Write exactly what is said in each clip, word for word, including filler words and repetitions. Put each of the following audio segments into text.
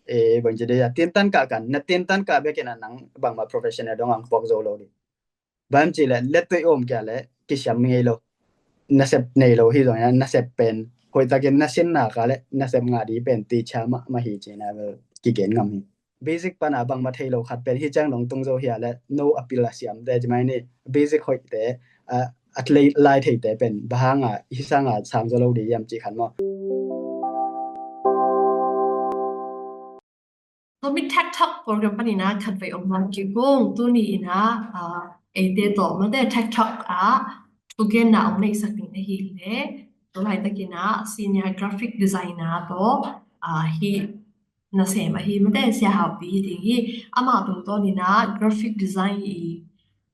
eh, bangci dei a, tintan kah kan, na tintan kah bek in a nang bangmah professional dong ang puak zo lo ding. Bang ci le, lettui om kia le, kisiam ngei lo. Nasep nei lo hi zong, nasep pen hoihtakin na sin nak a le, nasep ngah ding pen teacher mahmah hi cih na bel kigen ngam hi. Basic pan a bangmah thei lo khat pen hi ciang dong tung zo hi a le, no appeal a siamte ci mai ni, basic hoihte, a, a lai, lai theite pen bang hang a, hi sang a sang zo lo ding hiam cih khat maw. Tumi Tech Talk program panin a khatvei ong hong kikung, tuni in a, ah, eite tawh mate Tech Talk ah thugenna ong neihsak ding ahi le, tu laitakin a senior graphic designer tawh, ah, hi nasem ahi mate Sia Haupi hi ding hi. Amah tungtawn in a graphic design i,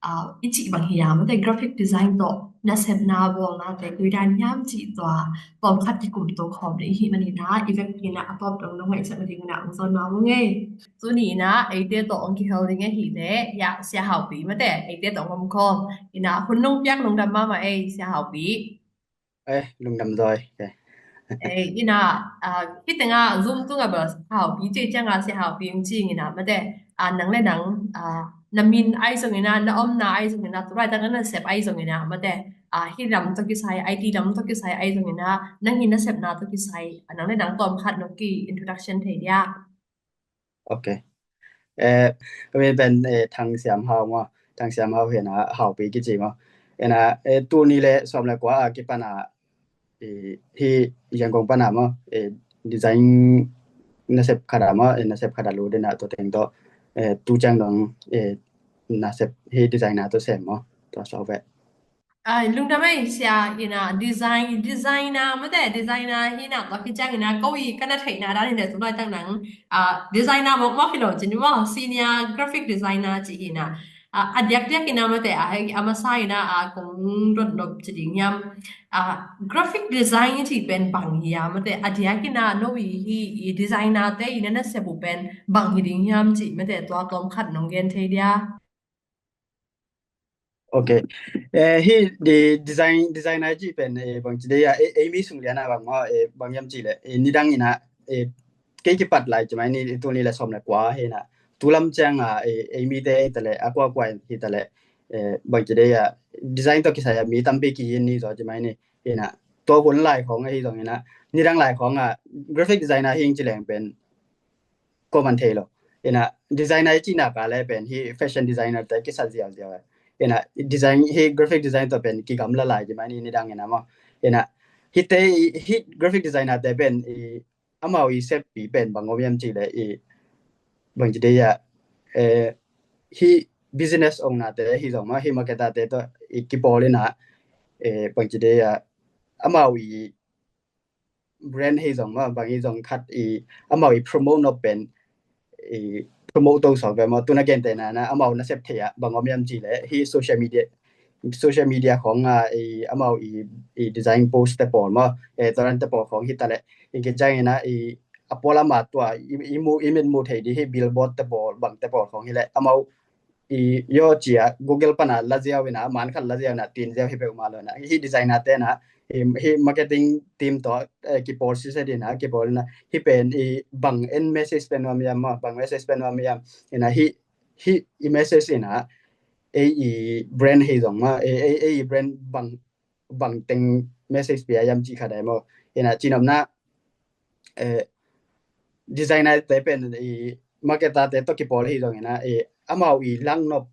ah, i cih bang hi a mate graphic design tawh nasepna bawlnate koi dan hiam cih tua tawmkhat kikum to khawm ding i hih manin a, i vekpi in a a tawp dong dong ngaihsak ding in a ong zawn ma mung ei. Tuni in a eite tawh ong kihel ding ahi le, ya, Sia Haupi mate eite tawh ong om khawm in a hun nong piak lungdam mahmah ei Sia Haupi. Eh, lungdam zaw ei. Eh, in a, ah, hih teng a Zoom tung a bel Sia Haupi ci ciang a Sia Haupi ong ci ing in a mate, ah, nang le nang, ah, na min ahi zong in a, na omna ahi zong in a, tu laitak na nasep ahi zong in a mate, ah, hih lam tawh kisai, I T lam tawh kisai ahi zong in a, nang hih nasepna tawh kisai, ah, nang le nang tawmkhat nong ki introduction thei dia. Ok. Eh, ka min pen, eh, Thang Siam Hau maw. Thang Siam Hau hi in a, Haupi kici maw. In a, eh, tul nih le sawm le kua a kipan a, eh, hih Yangon pan a maw, eh, design nasep khat a maw, eh, nasep khat a lut in a tua teng tawh, eh, tu ciang dong, eh, nasep hih designer tawh sem maw, tua sawk ve. Ai, lungdam ei Sia, in a design, designer mate, designer hi in a tua khit ciang in a ko i ka na theihna dan in a tu laitak nang, ah, designer mawkmawk hi lo cin maw, senior graphic designer ci hi in a, ah, a diakdiak in a mate, ah, a masa in a, ah, kong dot nop ci ding hiam, ah, graphic design i cih pen bang hi a mate, a diak in a no i hih i designer te i na nasep uh pen bang hi ding hiam cih mate, tua tawmkhat nong gen thei dia. Ok. Eh, hih di design, designer cih pen, eh, bangci dei a, eh, ei mi sung lian a bang maw, eh, bang hiam cih le, eh, nidang in a, eh, kei kipat lai ci mai ni, tul nih le sawm le kua hi in a, tu lam ciang a, eh, ei mite hi ta le, a kuakua hi ta le, eh, bangci dei a, design tawh kisai a mi tampi ki hi ni zaw ci mai ni, hi in a, tua hun lai khawng ahi zong in a, nidang lai khawng a, graphic designer hi ing ci leng pen, ko man thei lo. In a, designer i cih nak a le pen hih fashion designer te kisat ziauziau. In a, design, hih graphic design tawh pen kigamla lai ci mai ni, nidang in a maw. In a, hihte, hih graphic designer te pen, i, amau i seppi pen bang om hiam cih le, i, bangci dei a, eh, hih business owner te hi zong maw, hih marketer te tawh i kipawl in a, eh, bangci dei a, amau i brand hi zong maw, bang hi zong khat i, amau i promote nop pen, i promote to sawk ve maw, tu na gentehna in a, amau nasep thei a, bang om hiam cih le, hih social media, social media khawng a, i, amau i, i design post te pawl maw, eh, tua dan te pawl khawng hi ta le, i ki ciang in a, i, a pawl a ma tua, i, i mu, i mit mu thei di hih billboard te pawl, bang te pawl khawng hi le, amau i yo cia Google pan a la ziau in a, man khat la ziau in a, tin ziau hi peuhmah lo in a, hih designer te in a, hih, hih marketing team tawh, eh, kipawl sise di in a, kipawl in a, hih pen i bang en message pen nuam hiam maw, bang message pen nuam hiam in a, hih, hih i message in a, ei i brand hi zong maw, ei, ei, ei i brand bang, bang teng message pia hiam cih khat ai maw, in a, cinopna, eh, designer te pen i marketer te tawh kipawl hi zong in a, i amau i langnop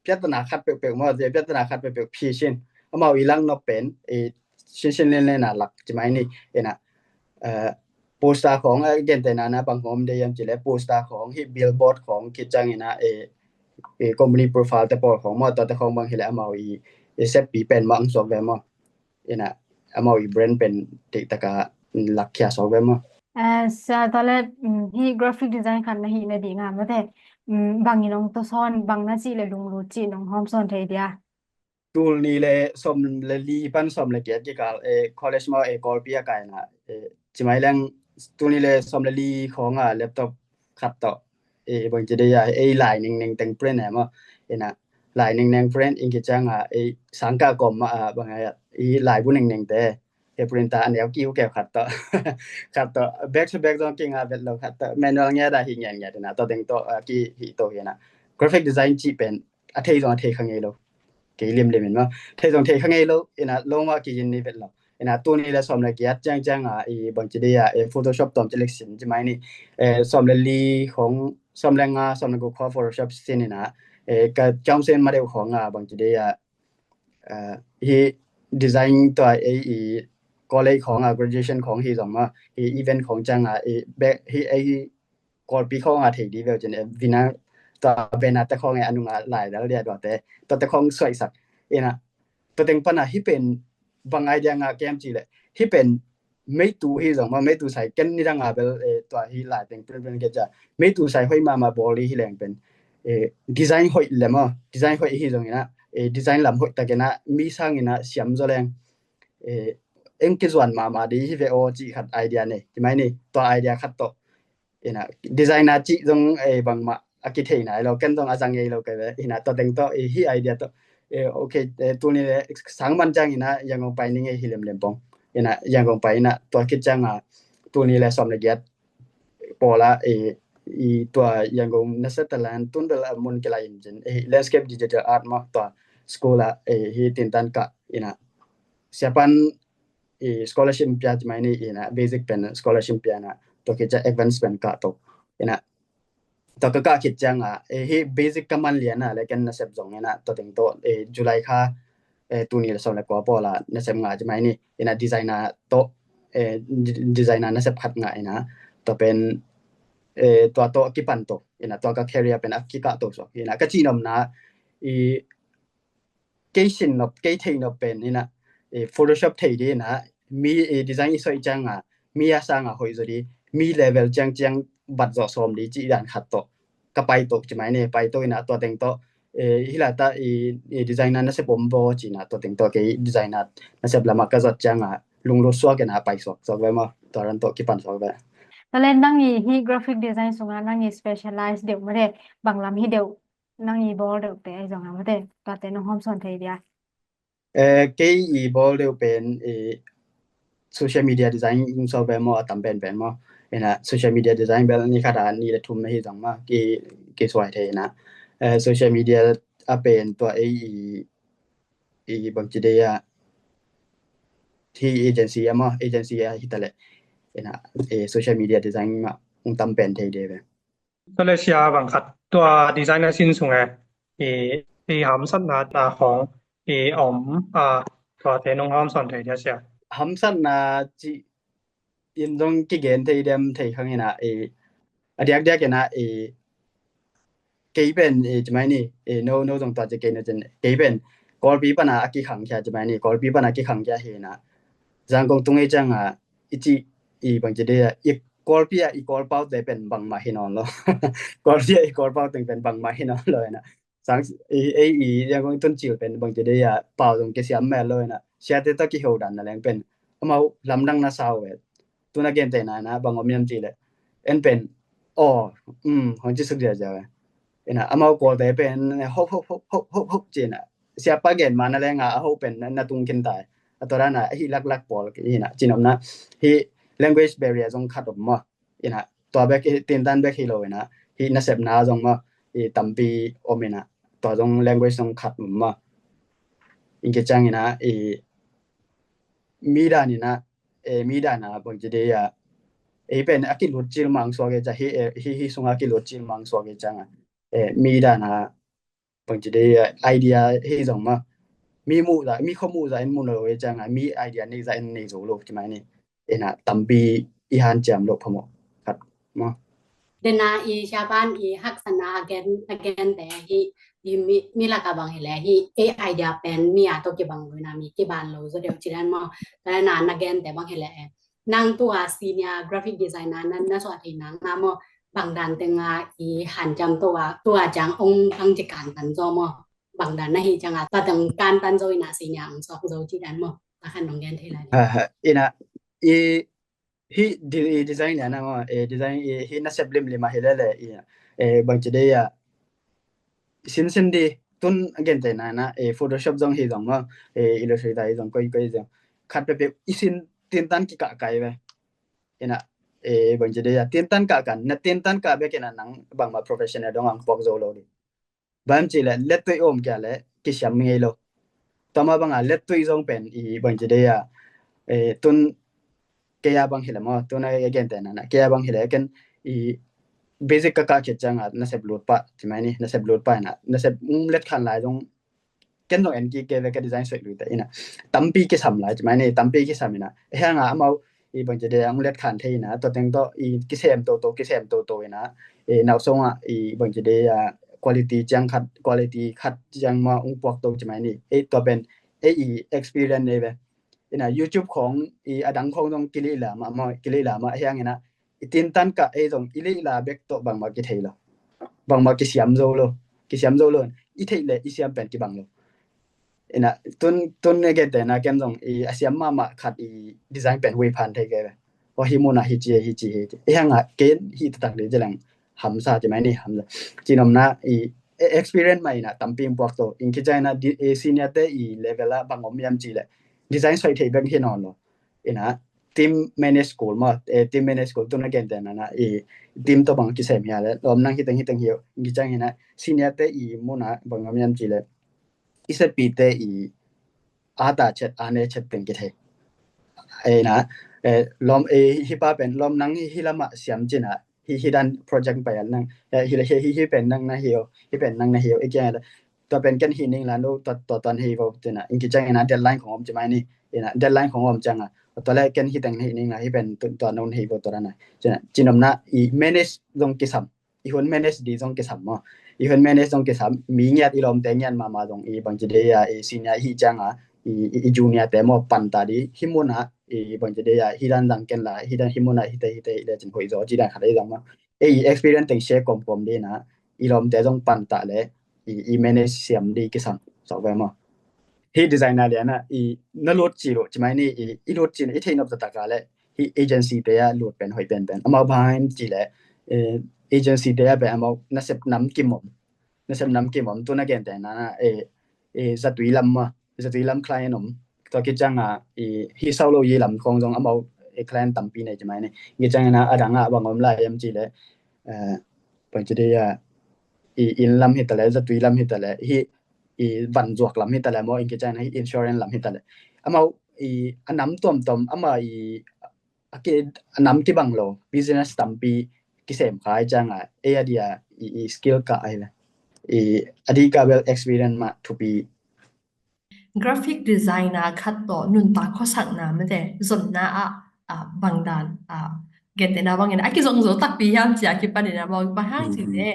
piatana khat peuhpeuh maw, piatana khat peuhpeuh phi sin. Amau i langnop pen i sinsin lenlen a lak ci mai ni. In a, eh, poster khawng, eh, gentehna in a bang khawng om dei hiam cih le poster khawng, hih billboard khawng, ki ciang in a, eh, eh, company profile te pawl khawng maw, tua te khawng bang hi le amau i, i seppi pen mah ang suak ve maw. In a, amau i brand pen dik taka lak khia sawk ve maw. Eh, sia ta le, mm, hih graphic design khat na hih na ding a mate, mm, bang in ong to sawn, bang na cih le lunglut cih nong hawm sawn thei dia. Tul nih le sawm le li pan sawm le giat kikal, eh, college maw, eh, Kawlpi a kai na, eh, ci mai leng tul nih le sawm le li khawng a laptop khat tawh, eh, bang ci dei a, ei lai nengneng teng print e maw. In a, lai nengneng print in ki ciang a, ei sangkah kawm mah a, bang a, i laibu nengneng te, He printer a neu kiu keu khat tawh, khat tawh back to back zong kingah vet lo, khat tawh manual ngiat a hi ngiat ngiat ina, tua teng tawh a kihih to hi ina. Graphic design cih pen a thei zong a thei kha ngei lo. Kei limlim in maw, thei zong thei kha ngei lo ina, lo mah kigin ni vet lo ina. Tul nih le sawm le giat ciangciang a i bangci dei a, e, Photoshop tawm ci lek sin ci mai ni, e, sawm le li khong, sawm le nga, sawm le guk khong Photoshop sin ina, e, ka ciang sen ma deuh khong a bangci dei a, e, hi design tua, e, i college khong a, graduation khong hi zong maw, hi event khong ciang a, e, be, hi, e, hi Kawlpi khong a thei di veu cin, e, vina tua bena te khong e a nung a lai dal dia duate, tua te khong suaisak ina. Tua teng pana hi pen bang idea ngah kem ci le, hi pen meitu hi zong maw, meitu sai ken ni dang a bel, e, tua hi lai teng pen pen ke ca. Meitu sai hoih mahmah bawl hi leng pen, e, design hoih le maw, design hoih hi zong ina, e, design lam hoih tak ina, mi sang ina siam zaw leng, e, eng kizuan mahmah di hi ve aw cih khat idea nei ci mai ni. Tua idea khat tawh ina, designer cih zong, e, bangmah a kithei nai lo, ken zong a zang ngei lo kei ve ina, tua teng tawh, e, hi idea tawh, e, ok, e, tul nih le sang man ciang ina Yangon pai ni ngei hi lemlem pong ina, Yangon pai ina, tua khit ciang a tul nih le sawm le giat pawl a, e, i tua Yangon Nasattallan tun bel a mun kilai in cin, e, landscape digital art maw, tua school a, e, hi tintan kah ina, siapan, e, scholarship pia ci mai ni ina, basic pen scholarship pia ina, tua khit ciang advance pen kah to ina. Tua ka kah khit ciang a, e, hi basic ka man lian a le ken nasep zong ina, tua teng tawh, e, July kha, e, tul nih le sawm le kua pawl a nasep ngah ci mai ni ina, designer tawh, e, de-, designer nasep khat ngah ina, tua pen, e, tua tawh kipan to ina, tua ka career pen a kikah to suak ina, ka cih nopna, i, kei sin nop, kei thei nop pen ina, e, Photoshop thei di ina, mi, e, design i soih ciang a, mi a sang a hoih zaw di, mi level ciang ciang bat zawh sawm di cih dan khat tawh ka pai to ci mai ni, pai to ina, tua teng tawh, e, hi la ta i, i designer nasep om bo ci ina, tua teng tawh kei designer nasep lam a ka zat ciang a lunglut suak ina pai suak suak ve maw, tua ran tawh kipan suak ve. Tua le nang i hi graphic design sung a nang i specialize deuh maw le, bang lam hi deuh nang i bawl deuh te ai zong a maw te, tua te nong hawm sawn thei dia? E, kei i bawl deuh pen, e, social media design ung sawl ve maw, a tam pen pen maw. Ina, social media design bel ni khat a ni le thum na hi zong maw, ki, ki suai thei ina. E, social media a pen tua, e, i, i bangci dei a, hi agency a maw, agency a hi ta le ina, e, social media design mah ung tam pen thei de ve. Tua le sia bang khat tua designer sin sung e, i, i hamsatna, na khong, i om, a, tua te nong hawm sawn thei dia sia? Hamsatna ci in zong kigen thei dem thei khang ina, i, a diak diak ina, i, kei pen, i, ci mai ni, i, no, no zong tua ci kei no cin, kei pen Kawlpi pana a kikhang khia ci mai ni, Kawlpi pana a kikhang khia hi ina, Zangkong tung ei ciang a, i ci, i bangci dei a, i Kawlpi a i Kawlpau te pen bangmah hi nawn lo. Kawlpi a i Kawlpau teng pen bangmah hi nawn lo ina. Sang, i, ei, i, Zangkong tun cil pen bangci dei a, pau zong kisiam mel lo ina. Siate tawh kiho dan na leng pen amau lamdang na sau ve. Tuna gen te na na bang om yam ci le, en pen, aw, um, hong ci suk zia zia ve. Ina, amau Kawlte pen hop, hop, hop, hop, hop, hop ci ina. Siapa gen ma na leng a, a hop pen na, na tung kin tai. A tua dan a, hi lak lak pawl ina, ci nopna, hi language barrier zong khat om maw. Ina, tua bek, hi tintan bek hi lo ina, hi nasepna zong maw, hi tampi om ina, tua zong language zong khat om maw. Ing ke ciang ina, i mi dan ina, e, mi dan a bangci dei a, e, pen a kilut cil mang suak e ca, hi, e, hi, hi sung a kilut cil mang suak e ciang a, e, mi dan a bangci dei a, idea hi zong maw, mi muh za, mi kho muh za en muh lo e ciang a, mi idea nei za en nei zo lo ci mai ni. Ina, tampi i hanciam lo phamawh khat maw. Dena i siapan i haksatna a gen, a gen te hi, i mi, mi lak a bang hi le hi, e idea pen mi a tawh kibang lo ina, mi kiban lo zaw deuh ci dan maw. Dena na gen te bang hi le, e, nang tua senior graphic designer na, na suah thei nang na maw, bang dan teng a i hanciam tua, tua ciang ong hang ci kantan zaw maw, bang dan na hi ciang a, tua teng kantan zaw ina senior ong suak zaw ci dan maw. Tua khan nong gen thei lai. Ha, ha, ina, i, hi di, i design ina maw, e, design, i, hi nasep limlim a hi le le, i, e, bangci dei a, sin sin di, tun a gen te na na, e, Photoshop zong hi zong maw, e, Illustrator hi zong koi koi zong. khat peuhpeuh i sin tintan kikah kai ve. Ina, eh, bangci dei a tintan kah kan, na tintan kah bek ina nang bangmah professional dong ang puak zo lo ding. Bang ci le lettui om kia le kisiam ngei lo. Tama banga lettui zong pen i bangci dei a, eh, tun kei a bang hi le maw, tun a gen te na na kei a bang hi le ken i basic ka kah khit ciang a nasep lut pah ci mai ni, nasep lut pah ina nasep um let khan lai zong ken zong en kik kei ve ka design suai lui te ina tampi kisam lai ci mai ni, tampi kisam ina heng a amau i bangci dei ang let khan thei ina tua teng tawh i kisem toto, kisem toto ina i nau song a i bangci dei a quality ciang khat, quality khat ciang ma ung puak to ci mai ni. Ei tua pen ei i experience nei ve. Ina YouTube khong i adang khong zong kilih la ma, ma kilih la ma heng ina i tintan kah ei zong i lih la bek tawh bangmah kithei lo. Bangmah kisiam zo lo. Kisiam zo lo. I theih le i siam pen kibang lo. Ina tun, tun ne gen te na ken zong i a siam mahmah khat i design pen hui phan thei kei ve. Wa hi muna hi ci, hi ci, hi ci. I hang a ken hi tatak li ci leng hamsa ci mai ni hamsa. Ci nom na i e-, experience mai na tampi puak to. In ki ciang na di, e, senior te i level a bang om yam ci le design soi thei bek hi non lo. Ina team manage school maw, eh, team manage school tun a gen te na na i team to bang kisem hia le lom nang hiteng hiteng hiu. In ki ciang ina senior te i muna bang om yam ci le i sepi te i a ta chet, a ne chet teng kithei. Ina, eh, lom, eh, hi pa pen lom nang hi lama siam cina hi, hi dan project pa yan nang, eh, hi, hi, hi, hi pen nang na hiu, hi pen nang na hiu, i kia tua pen ken hi ning la no, tua, tua tuan hi vo cina. In ki ciang ina deadline khong om ci mai ni, ina deadline khong om ciang a tua le ken hiteng hi ning la hi pen tu-, tua non hi vo tua na. Cina, ci nom na i manage zong kisam. I hun manage di zong kisam maw. I hun manage zong kisam, mi ngiat i lom te ngiat mama zong i bangci dei a i senior hi ciang a i, i, i junior te maw pan ta di hi muna i bangci dei a hi dan zang ken la hi dan hi muna hi te hi te hi le cin hoi zo ci dan khat ei zong maw. Ei i experience teng share kom kom di na i lom te zong pan ta le i, i manage siam di kisam sok ve maw. Hi designer lian a i na lut ci lo ci mai ni i, i lut ci na i thei nop ta ta ka le hi agency te a lut pen hoi pen pen. Amau bang ci le, eh, agency te a pen amau nasep nam kim om. Nasep nam kim om tun a gen te na na, eh, eh, zatui lam ma, zatui lam client om. Tua ki ciang a i hi sau lo i lam khong zong amau, eh, client tampi nei ci mai ni. Ki ciang na adang a bang om lai yam ci le, eh, bang ci dei a i inn lam hi ta le, zatui lam hi ta le, hi i van zuak lam hi ta le maw, in ki ciang na hi insurance lam hi ta le. Amau i a nam tuam tuam ama i a ki a nam kibang lo business tampi kisem khai ciang a, e a dia i, i skill ka ai le. I a di ka bel experience ma thupi. Graphic designer khat tawh nuntak khuasakna mate zonna ah, ah, bangdan, ah, gen te na bangin a kizong zo takpi hiam ci a kipan ina bang, bang hang ci te,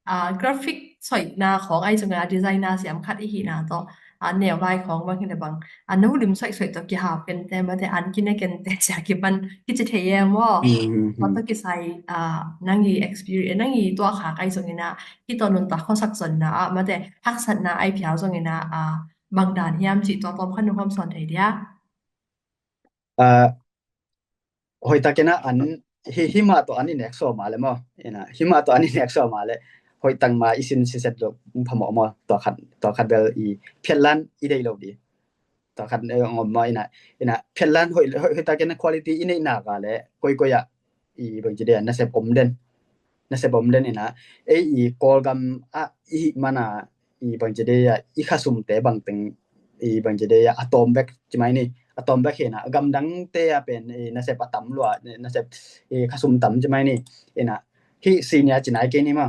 ah, graphic soina khong ai zong a designer siam khat i hina tawh, ah, neu lai khong bang hina bang, ah, no lim soi soi tawh kihap ken te mate an kine ken te ci a kipan kici thei em maw. Tua tawh kisai, ah, nang i experience, nang i tua kha kai zong ina, i tawh nuntak khuasak zonna ah mate haksatna ai phial zong ina, ah, bangdan hiam ci tua tawm khan nung hom sawn thei dia. Ah, hoitak ina an hi, hi mah tawh an i nek sawm a le maw. Ina hi mah tawh an i nek sawm a le hoitak ma i sin siset lo phamawh maw. Tua khat, tua khat bel i phiatlan i dei lo di. Tua khat, eh, ngom maw ina, ina phiatlan hoi, hoi, hoitak ina quality i neih nak a le koi koi a i bangci dei a nasep om den. Nasep om den ina ei i Kawlgam a i hih mana i bangci dei a i khasum te bangteng i bangci dei a a tawm bek ci mai ni, a tawm bek hi na gamdang te a pen i nasep a tam lua, nasep i khasum tam ci mai ni. Ina hi senior ci nai kei ni ma,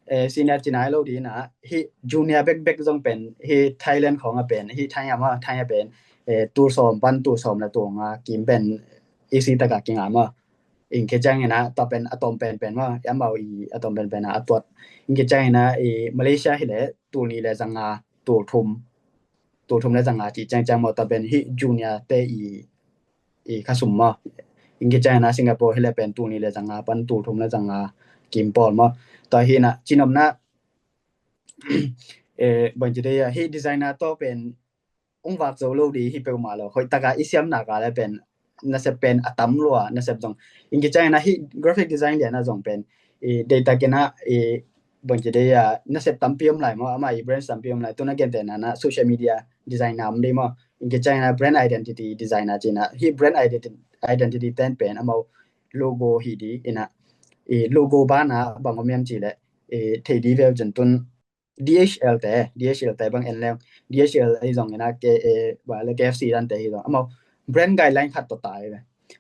eh, senior ci nai lo di na hi junior bek bek zong pen hi Thailand khong a pen hi Thai a ma, Thai a pen, eh, tul sawm pan tul sawm la tul nga kim pen i si taka kinga ma. In ki ciang ina tua pen a tawm pen pen ma, i amau i a tawm pen pen a a tuat. In ki ciang ina i Malaysia hi le tul ni le zanga tul thum, tul thum le zanga ci ciang ciang ma tua pen hi junior te i, i khasum ma. In ki ciang ina Singapore hi le pen tul ni le zanga pan tul thum le zanga kim pawl ma. Tua hi na ci nom na, eh, bangci dei a hi designer tawh pen ung vak zo lo di hi peuhmah lo. Hoihtaka i siam nak a le pen nasep pen a tam lua, nasep zong. In ki ciang ina hi graphic design lian a zong pen i deitak ina i bangci dei a nasep tampi om lai maw, amah i brand tampi om lai. Tuna gentehna na social media designer om dei maw, in kiciang ina brand identity designer cina. Hih brand identity, identity ten pen amau logo hi di ina, i logo bana bang om hiam cileh, i thei di veu cin tun D H L te, D H L te bang en leng, D H L hi zong ina K, eh, ba le K F C dan te hi zong amau brand guideline khat tawh tai ve.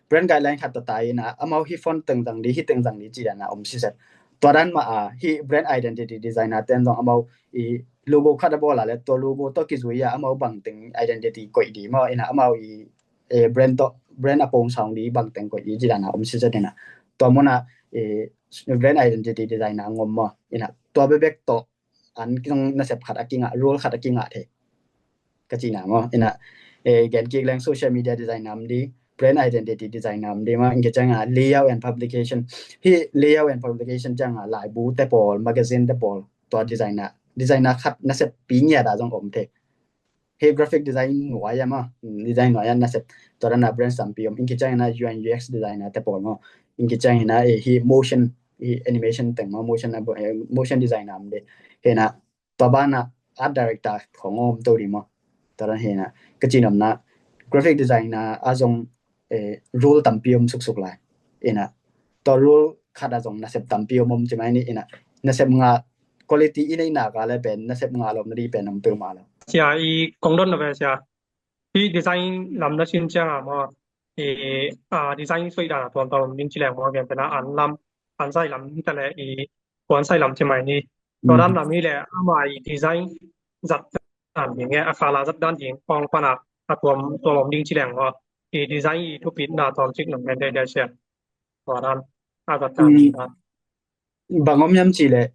Brand guideline khat tawh tai ina amau hi font teng zang di, hi teng zang di ci dan a om siset. Tua dan ma a hi brand identity designer ten zong amau i logo khat a bawl a le tua logo tawh kizui a amau bang teng identity koih di maw ina amau i, eh, brand tawh, brand a pong sang di bang teng koih di ci dan a om siset ina. Tua muna, eh, brand identity designer ngom maw ina tua bebek tawh an kizong nasep khat a kingah, role khat a kingah thei. Ka cina maw ina, eh, gen kik leng social media designer om di, brand identity designer om di maw, in kiciang a layout and publication. Hih layout and publication ciang a laibu te pawl, magazine te pawl, tua designer, designer khat nasep pi ngiat a zong om thei. Hih graphic design nuai a maw, design nuai a nasep tua dan a brand tampi om, in kiciang ina U I U X designer te pawl maw, in kiciang ina, eh, hih motion, hih animation teng maw, motion, eh, motion designer om di. Hih na tua bana art director khong om to di maw. Tua dan hi na ka cin om na graphic designer a zong, eh, role tampi om suksuk lai. Ina tua role khat a zong nasep tampi om om ci mai ni ina nasep nga quality ina ina ka le pen nasep nga lom na di pen om peuhmah lo. Sia i kong don na ve sia. Hi design lam na sin ciang a maw. I, a, design soi dan a tuam tuam om ding ci leng maw, gen pen a an lam, an sai lam hi ta le i kuan sai lam ci mai ni. Tua dan lam hi le ama i design zat dan ding e, a khala zat dan ding kong pan a, a tuam tuam om ding ci leng maw. I design i thupit na tuam cik nong gen de de sia. Tua dan a zat dan ding dan. Bang om hiam cileh,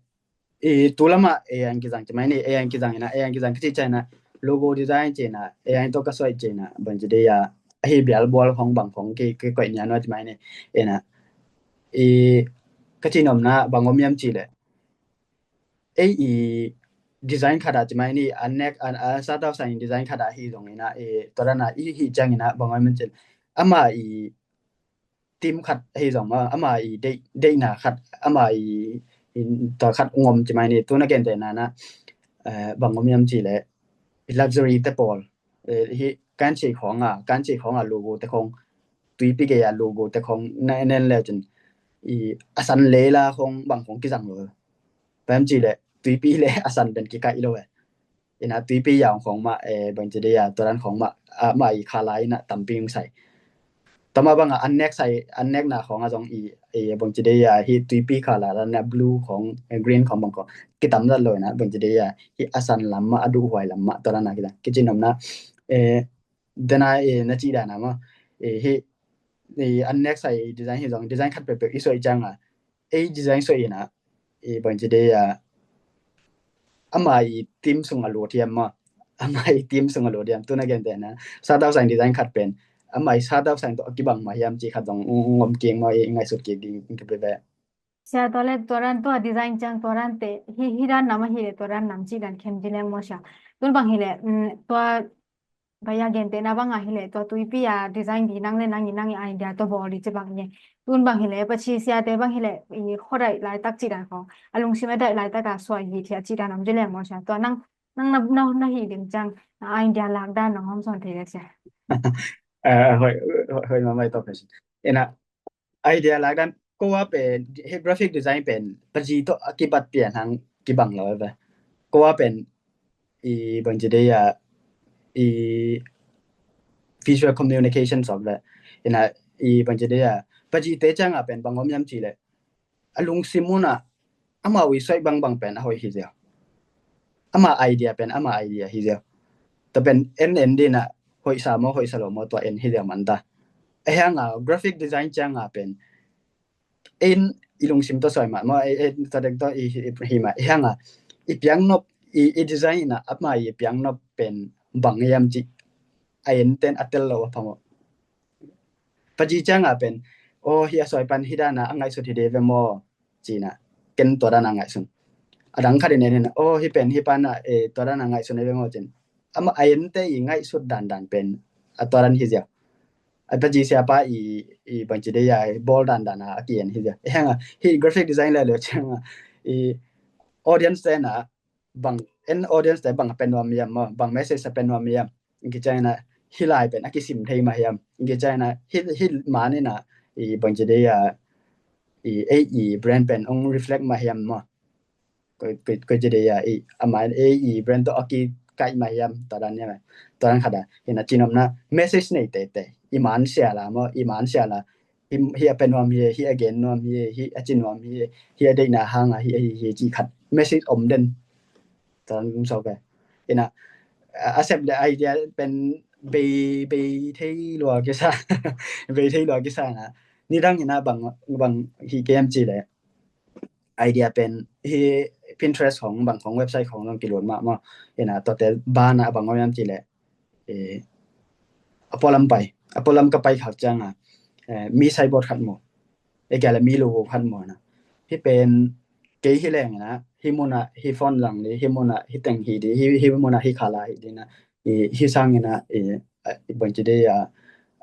i tu lamah A I in kizang ci mai ni, A I in kizang ina, A I in kizang ka ci ciang ina, logo design ci ina, A I tawh ka suai ci ina, bang ci dei a, ahi bial bual khong bang khong ki, ki koih nia nua ci mai ni, ina, i ka ci nopna bang om hiam cileh. Ei i design khat a ci mai ni, an nek, an, a startup sang design khat a hi zong ina, i tua dan a, i hi ciang ina, bang om hiam cileh. Ama i team khat ahi zong maw, ama i deih, deihna khat, ama i, i tua khat ngom ci mai ni, tuna gentehna na, eh, bang om hiam cileh, i luxury te pawl, eh, hi kan ci khong a, kan ci khong a logo te khong, tuipi gei a logo te khong, na nen le cin, i a san leila khong, bang khong kizang lo. Pem cileh, tuipi le a san den kikaih lo e. Ina tuipi yaung khong mah, eh, bang ci dei a, tua dan khong mah, a, mah i khala ina tampi ung sai. Tama bang a, an nek sai, an nekna khong a zong i, eh, bang ci dei a, hi tuipi khala dan a blue khong, eh, green khong bang khong. Kitam zat lo ina, bang ci dei a, hi a san lam mah, a duhhuai lam mah, tua dan a kizang. Kici nopna, eh, dena, eh, na ci dan a mah, eh, hi, eh, an nek sai design hi zong, design khat peuhpeuh i suai ciang a, ei design suai ina, i bang ci dei a, ama i team sung a lut hiam maw, ama i team sung a lut hiam, tuna gentehna, startup sang design khat pen, ama i startup sang tawh a kibang mah hiam ci khat zong ngom kik maw, i ngaihsut kik ding ka pe ve. Sia tua le tua dan tua design ciang tua dan te, hi, hi dan nam ahi le tua dan nam ci dan khem ci leng maw sia. Tun bang hi le, mm, tua Baya gentehna bang a hi le tua tuipi a design di nang le nang i nang i idea tawh bawl di ci bang i. Tun bang hi le pachi siate bang hi le i khuadaih laitak ci dan khong. A lungsim a daih laitak a suai hi thia ci dan om ci leng maw sia. Tua nang, nang na, na, na hi ding ciang na idea lak dan nang hong son thei le sia. Eh, hoi, hoi, hoi, ma mai tawh pen. Ina, idea lak dan, ko a pen, he graphic design pen, paji tawh a kibat pian hang kibang lo ve. Ko a pen, i bang ci dei a, i visual communication sawk ve. Ina, i bang ci dei a, paji te ciang a pen, bang om hiam ci le. A lungsim un a, ama ui suai bangbang pen, a hoih hi ziau. Ama idea pen, ama idea hi ziau. Tua pen, en, en dina, hoih sa maw, hoih sa lo maw, tua en hi ziau man ta. A hiang a, graphic design ciang a pen, en i lungsim tawh suai mah maw, en, en, tua dek tawh i, i, hi mah, a hiang a, i piang nop, i, i design ina, ama i piang nop pen, bang hiam ci, a en ten a tel lo a pha maw. Paji ciang a pen, o, hi a suai pan, hi dan a, a ngaihsut hi de ve maw, cina, ken tua dan a ngaihsun. A dang khat in en ina, o, hi pen, hi pan a, eh, tua dan a ngaihsun hi ve maw, cin. Ama a en te i ngaihsut dan dan pen, a tua dan hi ziau. A paji sia pa i, i bang ci dei a, bawl dan dan a, a ki en hi ziau. A hiang a, hi graphic design le le ciang a, i, audience te na bang, en audience te bang a pen nuam hiam maw, bang message a pen nuam hiam. Ing ki ciang ina hih lai pen a kisim thei mah hiam. Ing ki ciang ina hih, hih man ina i bang ci dei a i, ei i brand pen ong reflect mah hiam maw. Koi, koi, koi ci dei a i ama ei i brand to a kikaih mah hiam. Tua dan hiam. Tua dan khat a. Ina ci nuam na message nei tete. I man sia la maw, i man sia la. Hi, hi a pen nuam hi, hi a gen nuam hi, hi a ci nuam hi, hi a deihna hang a hi, hi, hi ci khat message om den. Tan so ke. Ina a sep le idea pen bei, bei thei lua kisa. Bei thei lua kisa na. Nidang ina bang, bang hi kem ci le. Idea pen hi Pinterest khong, bang khong website khong zong kiluat mah maw. Ina tuate bana bang om hiam ci le. Eh, a pualam pai, a pualam ka pai khak ciang a, eh, mi signboard khat mu. E kia le mi logo khat mu na. Hih pen kei hi leng ina, hih mun a hih font zang di, hih mun a hih teng hi di, hih, hih mun a hih khala hi di na. I, hih sang ina, i, a, i bang ci dei a,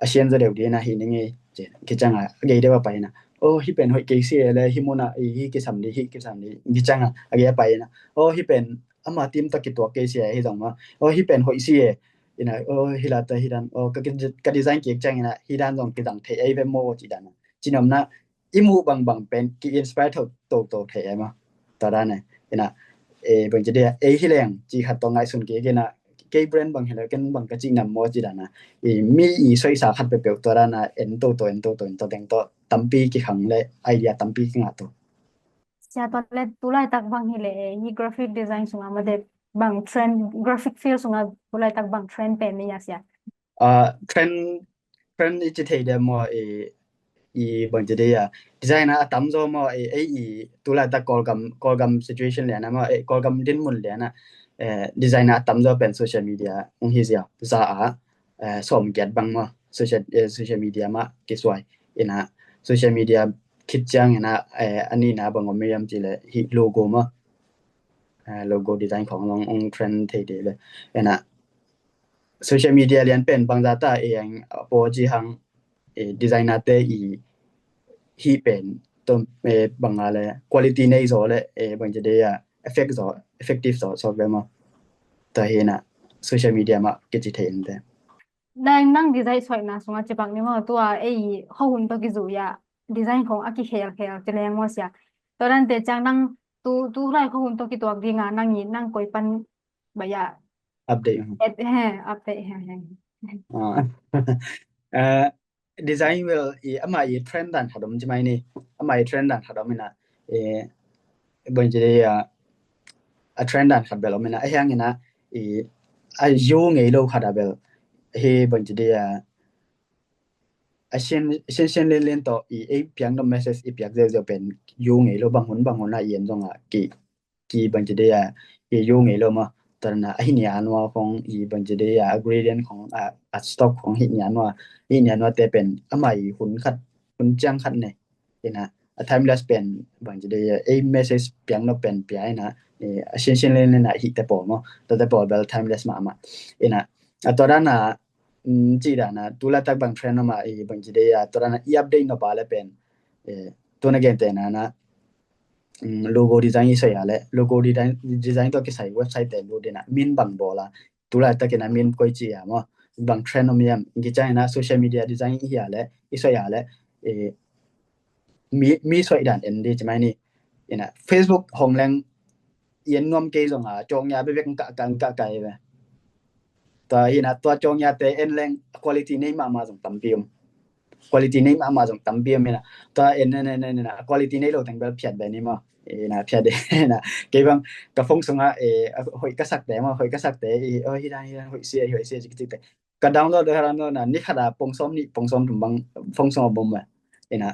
a sian za deuh di na hi ni ngei. Ci, ki ciang a, a gei deuh a pai na. Oh, hih pen hoih kei si e le, hih mun a, i, hih kisam di, hih kisam di, ki ciang a, a gei a pai na. Oh, hih pen ama team ta kituak kei si e, hih zong ma. Oh, hih pen hoih si e. Ina, oh, hih la ta hih dan, oh, ka, ka design kik ciang ina, hih dan zong kizang thei ei ve maw ci dan. Ci nuam na, i muh bangbang pen ki inspire tho, to, to thei ei maw. Tua dan e. Ina, e, bang ci dei a, ei hi leng, ci khat to ngaihsun kik ina, kei brand bang hi le, ken bang ka ci nam maw ci dan a. I mi i soisa khat peuhpeuh tua dan a, en to to, en to to, en to teng to, tampi kikhang le, idea tampi kingah to. Sia tua le tulaitak bang hi le, i graphic design sunga mate bang trend, graphic field sunga tulaitak bang trend pen ni ya sia. Ah, trend, trend i ci thei de maw, i, i bang ci dei a. Designer a tam zaw maw, i, ei i tulaitak Kawlgam, Kawlgam situation lian a maw, i Kawlgam dinmun lian a. Eh, designer a tam zaw pen social media ong hi zia, za a, eh, sawm kiat bang maw, social, eh, social media mah kisuai. Ina, social media khit ciang ina, eh, a nihna bang om hiam ci le, hih logo maw. Eh, logo design khong zong ong trend thei de le. Ina, social media lian pen bang za ta e ang a po ci hang, eh, designer te i hih pen to, eh, bang a le quality nei zaw le, eh, bang ci dei a effect zaw, effective zaw, so ve maw. Ta hi na social media mah kici thei in te. Nang, nang design suaina sunga ci bang ni maw, tua ei ho hun to kizu ya, design khong a kikhel khel ci leng maw sia. Tua dan te ciang nang tu, tu lai ho hun to kituak dinga nang i, nang koi pan ba ya. Update. Et, he, update, he, he. Ah. Eh, design bel i ama i trend dan khat om ci mai ni. Ama i trend dan khat om ina. Eh, bang ci dei a, a trend dan khat bel om ina. A hiang ina, i, a yu ngei lo khat a bel. Hi bang ci dei a, a sian, sian, sian len len to i, ei piang no message i piak zeu zeu pen yu ngei lo bang hun, bang hun a i en zong a ki, ki bang ci dei a, i yu ngei lo maw. Tua na a hi nia nua khong i bang ci dei a, a gradient khong a, a stock khong hi nia nua, hi nia nua te pen ama i hun khat, hun ciang khat ne. Ina, a timeless pen bang ci dei a, ei message piang no pen pia ina, eh, a sian sian len ina hi te pawl maw. Tua te pawl bel timeless mahmah. Ina, a tua dan a, mm, ci dan a, tu laitak bang trend no ma i bang ci dei a, tua dan a i update no ba le pen, eh, tu na gen te na na, mm, logo design i sai a le, logo design, design to kisai website te lu dina, min bang bola, tu laitak ina min koi ci a maw, bang trend no miam, ki ciang ina social media design i a le, i sai a le, eh, mi, mi soi dan en di ci mai ni. Ina, Facebook hong leng i en nuam kei zong a, cong ya bebek ka, ka, ka, ka, be. Tua ina, tua cong ya te en leng quality nei mahmah zong tampi om. Quality nei mahmah zong tampi om ina. Tua en, en, en, en, ina, quality nei lo teng bel phiat be ni maw. Ina, phiat de, ina. Kei bang, ka phone sunga, eh, hoih ka sak te maw, hoih ka sak te, i, oh, hi dan, hi dan, hoih sia, hoih sia, cik, cik te. Ka download, download na, ni khat a pong sawm nih, pong sawm thum bang, pong sawm a bom ma. Ina,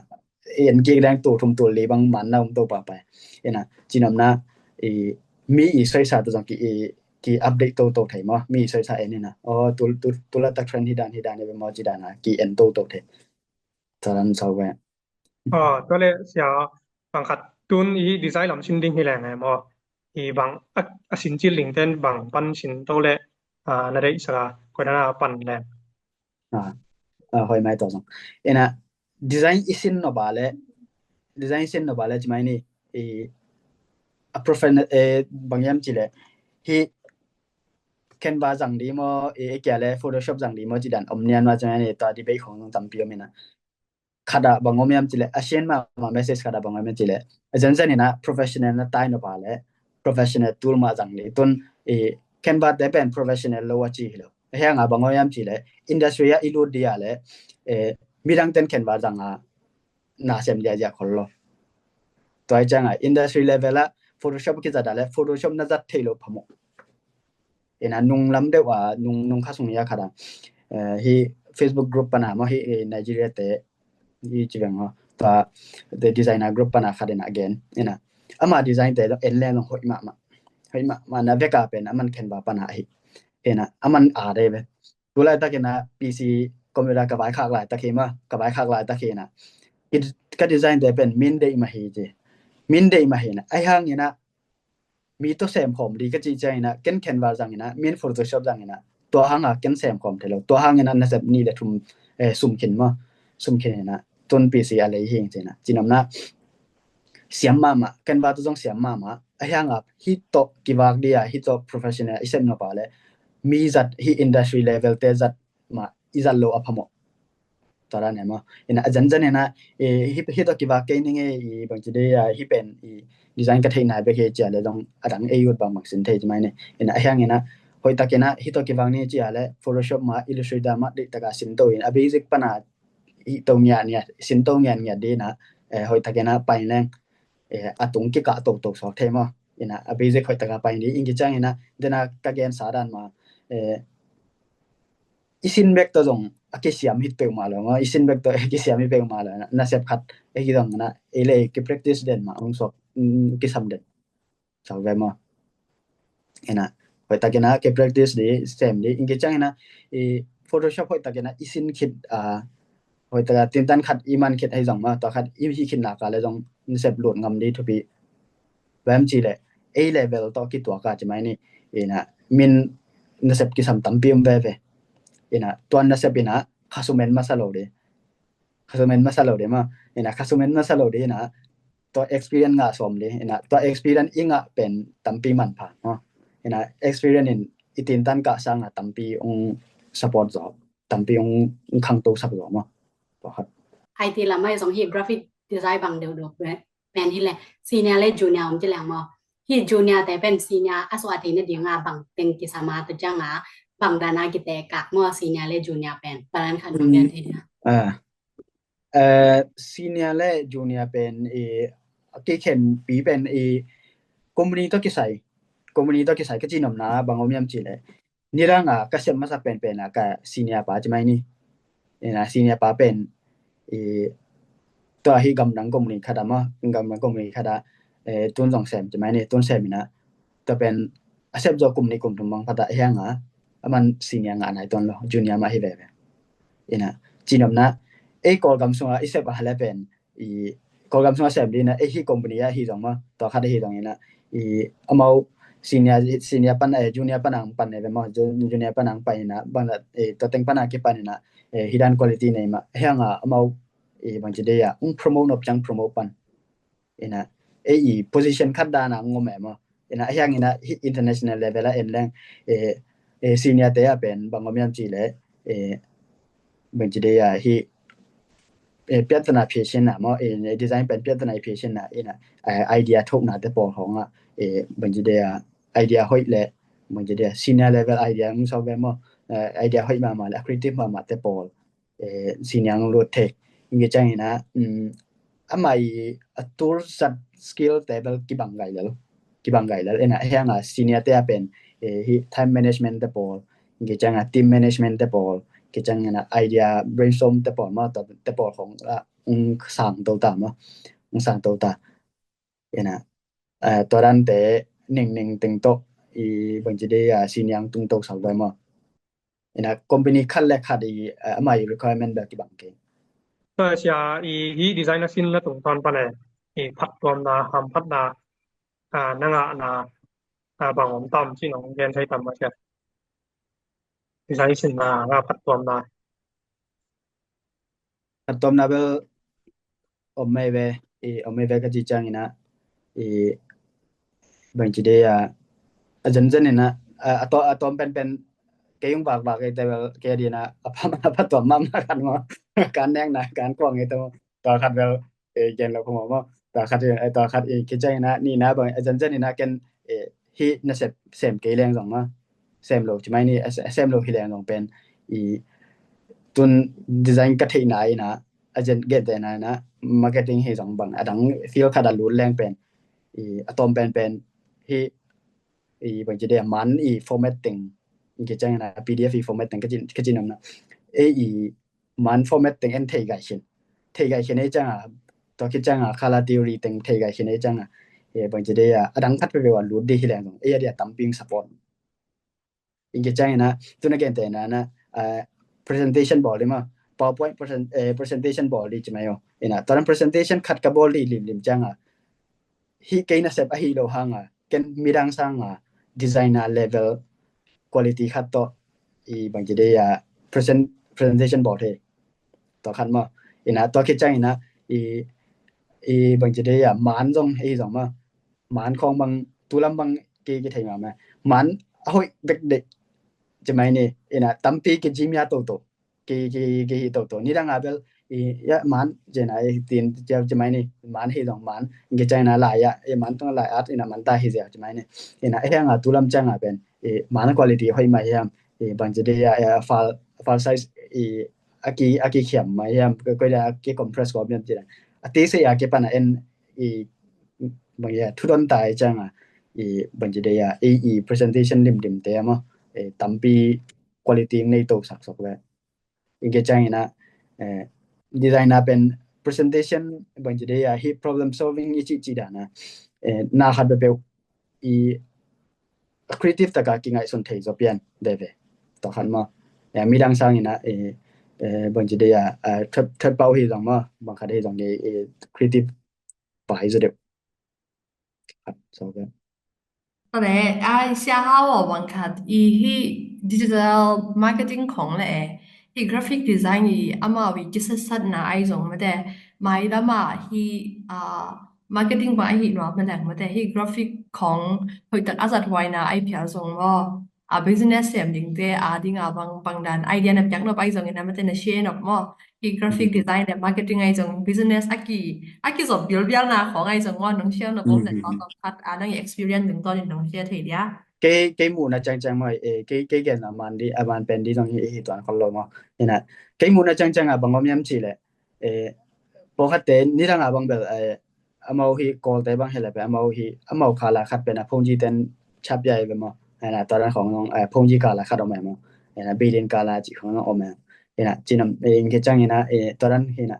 en kik dang tul thum tul li bang man na um to pa pa. Ina, ci nuam na, i, mi i soisa to zong ki, i, ki update to to thei maw, mi i soisa en ina. Oh, tu, tu, tu laitak trend hi dan, hi dan, hi be maw ci dan a, ki en to to thei. Tua dan so ve. Oh, tua le sia, bang khat tun i design lam sin ding hi leng e maw. I bang a, a sin cil ding ten bang pan sin to le, ah, na deih saka, koi dan a pan leng. Ah, ah, hoih mai to zong. Ina, design i sin no ba le, design i sin no ba le ci mai ni, i, a professional, eh, bang hiam cih leh, hih Canva zang ding maw, eh, kia leh Photoshop zang ding maw, ci dan om nian mah ci mai ni, tua debate khong tampi om hi na. Khat ah bang om hiam cih leh, a share mahmah message khat ah bang om hiam cih leh, a zenzen hi na professional na tai nop a leh professional tool mah zang ding. Tun, eh, Canva te pen professional lo a ci hi lo. Ahih hang a bang om hiam cih leh, industry ah i lut ding a leh, eh, midang ten Canva zang a na sem diakdiak khol lo. Tua ahih ciang a industry level ah Photoshop kizat a leh Photoshop na zat theih loh phamawh. Ina nung lam deuh a, nung, nung kha sung hi a khat a, eh, hih Facebook group pan a maw, hih, eh, Nigeria te, hih ci veng maw, tua, the designer group pan a khat ina gen. Ina ama design te en leng zong hoih mahmah. Hoih mahmah na vek a pen aman Canva pan a hi. Ina aman a dei ve. Tu laitak ina P C computer ka vaikhak laitak hi maw, ka vaikhak laitak hi ina, i, ka design te pen min deih mah hi ci. Min deih mah hi ina. Ahih hang ina mi tawh sem khawm ding ka cih ciang ina, ken Canva zang ina, min Photoshop zang ina, tua hang a ken sem khawm thei lo. Tua hang ina nasep nih le thum, eh, sum khin maw, sum khin ina, tun P C a lei hi ing ci ina. Ci nopna, siam mahmah, Canva tawh zong siam mahmah. Ahih hang a hih tawh kivak ding a, hih tawh professional i sep nop a leh, mi zat, hih industry level te zat mah i zat loh a phamawh. Tua dan e maw. Ina a zenzen ina, eh, hih, hih tawh kivak kei ning e, i bangci dei a, hih pen, i design ka theih nai bek hi ci a leh zong a dang ei ut bangbang sin thei ci mai ni. Ina ahih hang ina, hoih tak ina, hih tawh kivak ni ci a leh Photoshop mah, Illustrator mah, deih tak a sin to in, a basic pan a, hih to ngiat ngiat, sin to ngiat ngiat ding ina, eh, hoih tak ina pai leng, eh, a tung kikah toto suak thei maw. Ina a basic hoih tak a pai ding, ing ki ciang ina, den a ka gen sa dan mah, eh, i sin bek tawh zong a kisiam hi peuhmah lo maw, i sin bek tawh a kisiam hi peuhmah lo, nasep khat a hi zong na, ei le ei ki practice den mah hong suak, mm, kisam den. Suak ve maw. Ina, hoih tak ina ki practice ding, sem ding, ing ki ciang ina, i Photoshop hoih tak ina i sin khit, ah, hoih tak a tintan khat i man khit a hi zong maw, tua khat i hih khit nak a leh zong nasep lut ngam ding thupi. Bang hiam cih leh, A level tawh kituak a ci mai ni, ina, min nasep kisam tampi om veve. Ina, tuan nasep ina, kha sum en masa lo ding. Kha sum en masa lo ding maw. Ina, kha sum en masa lo ding ina, tua experience ngah sawm ding. Ina, tua experience i ngah pen tampi manpha maw. Ina, experience in i tintan kah sang a tampi hong support zaw, tampi hong, hong khangto sak zaw maw. Tua khat. I T lam ah zong hih graphic design bang deuhdeuh pen hi leh, senior le junior om ci leng maw. Hih junior te pen senior a suah theih nading a bang teng kisam a, tua ciang a bang dan a kitekak maw, senior le junior pen. Tua dan khat nong gen thei dia. Ah. Eh, senior le junior pen, eh, kikhenpi pen, eh, company tawh kisai. Company tawh kisai ka cih nopna bang om hiam cih leh, nidang a ka sem masak penpen a ka senior pa ci mai ni. Ina senior pa pen, eh, tua hih gamdang company khat a maw, gamdang company khat a, eh, tun zong sem ci mai ni, tun sem ina, tua pen a sep zaw kum nih kum thum bang pha ta, ahih hang a, aman senior ngah nai tuan lo, junior mah hi veve. Ina, cih nopna, ei Kawlgam sung a i sep a hi leh pen, i Kawlgam sung a sem ding ina, ei hih company a hi zong maw, tua khat a hi zong ina, i amau senior, senior pan, eh, junior pan ang pan ne ve maw, ju-, junior pan ang pan ina, bang la, eh, tua teng pan a kipan ina, eh, hih dan quality nei mah, ahih hang a amau, eh, bangci dei a, hong promote nop ciang promote pan. Ina, eh, i position khat dan a hong om e maw. Ina, ahih hang ina, hih international level a en leng, eh, eh, senior te a pen bang om hiam cih leh, eh, bangci dei a, hih, eh, piattana pheisin na maw, eh, design pen piattana pheisin na, ina, eh, idea thokna te pawl khong a, eh, bangci dei a, idea hoih le, bangci dei a, senior level idea hong suak ve maw, eh, idea hoih mahmah le, creative mahmah te pawl, eh, senior hong lut thei. Ing ki ciang ina, mm, amah i a tool zat skill te bel kibang gai lel. Kibang gai lel. Ina ahih hang a senior te a pen, eh, hih time management te pawl, ing ki ciang a team management te pawl, ki ciang ina idea brainstorm te pawl maw, tua te pawl khong a, hong sang to ta maw. Hong sang to ta. Ina, eh, tua dan te ning ning teng tawh, i bangci dei a, senior hong tung to sak ve maw. Ina company khat le khat i, eh, amah i requirement bel kibang kei. Tua sia, i, i design a sin la tungtawn pan e, i phattuamna, hamphatna, ah, na ngahna, ah, bang om tam cih nong gen thei tam maw sia. Design sinna, ah, phattuamna. Phattuamna bel om mei ve, i, om mei ve ka cih ciang ina, i, bangci dei a, a zenzen ina, a, a to, a tom penpen, kei ung bak bak ei te bel, kei dina, a pam a pa tom mam na kan mo, kan neng na, kan kuang ei te mo, to khat bel, e, gen lo ko mo mo, to khat, e, to khat, e, kei ciang ina, ni na bang, a zenzen ina ken, e, hi na sep, sem kei leng zong ma, sem lo, ci mai ni, a, sem lo hi leng zong pen, i, tun design ka thei na ina, a zen gen te na ina, marketing hi zong bang, a dang field khat a lut leng pen, i, a tom penpen, hi, i, bangci dei a man i format teng, i kei ciang ina, P D F i format teng, ka cin, ka cin om na. E, i man format teng en thei gai khin. Thei gai khin ei ciang a, to kei ciang a, color theory teng thei gai khin ei ciang a. E, bangci dei a, a dang khat pe pe wan lut di hi leng zong. E, a di a tamping support. I kei ciang ina, tuna gen te na, na, a, presentation bawl di ma. PowerPoint present, e, presentation bawl di ci mai o. Ina, to dan presentation khat ka bawl di lim lim ciang a. Hi kei na sep a hi lo hang a, ken midang sang a, designer level quality khat to, i bangci dei a present, presentation bawl thei. To khat mo. Ina, to kei ciang ina, i, i bangci dei a man zong, ei zong mo. Man khong bang, tu lam bang, kei, kei thei ma ma. Man, a hoih bek dei. Ci mai ni, ina, tampi kei jim ya to to. Kei, kei, kei hi to to. Ni dang a bel, i, ya man, ci na, i, tin, ci, ci mai ni, man hi zong man. Kei ciang ina lai ya, i man tong lai at, ina man ta hi zia, ci mai ni. Ina, e hang a tu lam ciang a pen, i, man quality hoih mai hiam, i, bangci dei a, e, file, file size, i, a ki, a ki khiam mai hiam, ko, ko da ki compress ko miam ci na. A te se a ki pan a en, i, bang ya, thu don ta i ciang a, i, bangci dei a, i, i, presentation lim lim te mo, i, tampi quality nei to sak sok le. I kei ciang ina, e, designer pen presentation bangci dei a, hi problem solving i ci ci dan a, e, na khat pe pe i creative taka kingaihsun thei zaw pian veve. To khat mo. E, midang sang ina, e, e, bangci dei a, e, thot, thot pau hi zong mo, bang khat hi zong i, i creative pai zaw deuh. Khat, so ke. Tua le, ai, sia hau aw bang khat, i hi digital marketing khong le e, hi graphic design i amau i kisasatna ai zong mate, mai lama hi, a, marketing bang ai hi nuam ma leng mate, hi graphic khong hoih tak a zat huaina ai phial zong maw. A business sem ding te, a ding a bang, bang dan idea na piak nop ai zong ina mate na share nop maw. Hi graphic design le marketing ai zong business a ki, a ki zop bial bial na khong ai zong maw nong share nop om le tawm tawm khat a nang experience ding tawnin nong share thei dia. Kei, kei muhna ciang ciang maw, e, kei, kei gen a man di, a man pen di zong hi, hi tuan khol lo maw. Ina, kei muhna ciang ciang a bang om yam ci le, e, pawlkhat te, ni dang a bang bel, e, amau hi call te bang hi le pe, amau hi, amau kala khat pen a phone ji ten chap ya i ve maw. Ina, tua dan khong nong, e, phone ji kala khat om e maw. Ina, bilin kala ci khong nong om e. Ina, cinam, e, in ke ciang ina, e, tua dan hi na.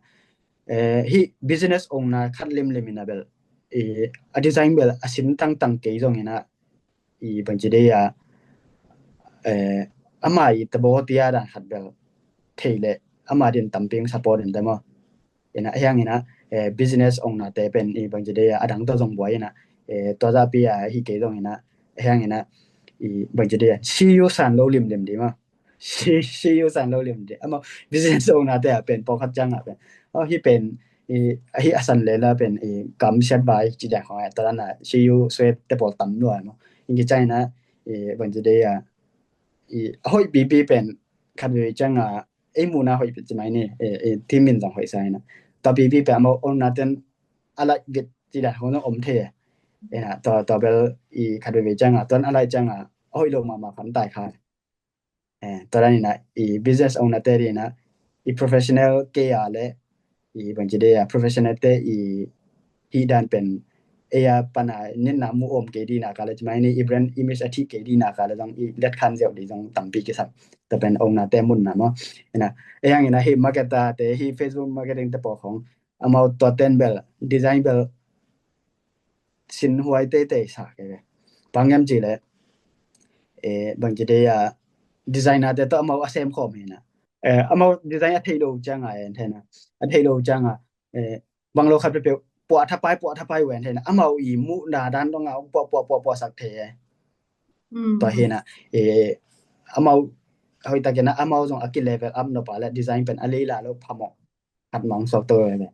E, hi business owner khat lim lim ina bel. E, a design bel, a sin tang tang kei zong ina. I bangci dei a, e, ama i tabo tia dan khat bel. Thei le, ama din tamping support in te maw. Ina, hiang ina, e, business owner te pen i bangci dei a, a dang to zong buai ina, e, tua za pi a, hi kei zong ina, hiang ina, i bangci dei a, C E O san lo lim lim di maw. C-, C E O san lo lim di. Amau business owner te a pen, pawlkhat ciang a pen. Aw, hi pen, i, hi a san le la pen, i, kam siat bai, ci dia khong a, tua dan a, C E O suet te pawl tam lua maw. In ki ciang ina, i, bangci dei a, i, a hoih pipi pen, khat vei ciang a, ei muhna hoih pi ci mai ni, e, e, team in zong hoih sa ina. Tua pipi pen amau owner ten a laih vit ci dia khong zong om thei. Ina, tua, tua bel, i, khat vei ciang a, tuan a laih ciang a, a hoih lo mahmah khan tai kha. E, tua dan ina, i, business owner te di ina, i, professional kei a le, i, bangci dei a, professional te, i, hi dan pen, e a pan a, nin na mu om kei di na ka le, ci mai ni, i, brand image a thih kei di na ka le, zong, i, let khan ziau di, zong tampi kisam. Tua pen owner te mun na maw. Ina, e hiang ina, hi marketer te, hi Facebook marketing te pawl khong, amau tua ten bel, design bel, sin huai teitei sa ke ve. Bang em ci le, e, bangci dei a, designer te to amau a sem khom hi na. E, amau design a thei lo ciang a, en thei na. A thei lo ciang a, e, bang lo khat pe pe, pua tha pai, pua tha pai wen thei na. Amau i muhna dan dong a, pua, pua, pua, pua sak thei e. Mm. Tua hi na, e, amau, hoih tak ina, amau zong a ki level up nop a le, design pen a lei la lo phamawh. Khat mawng suak to e ve.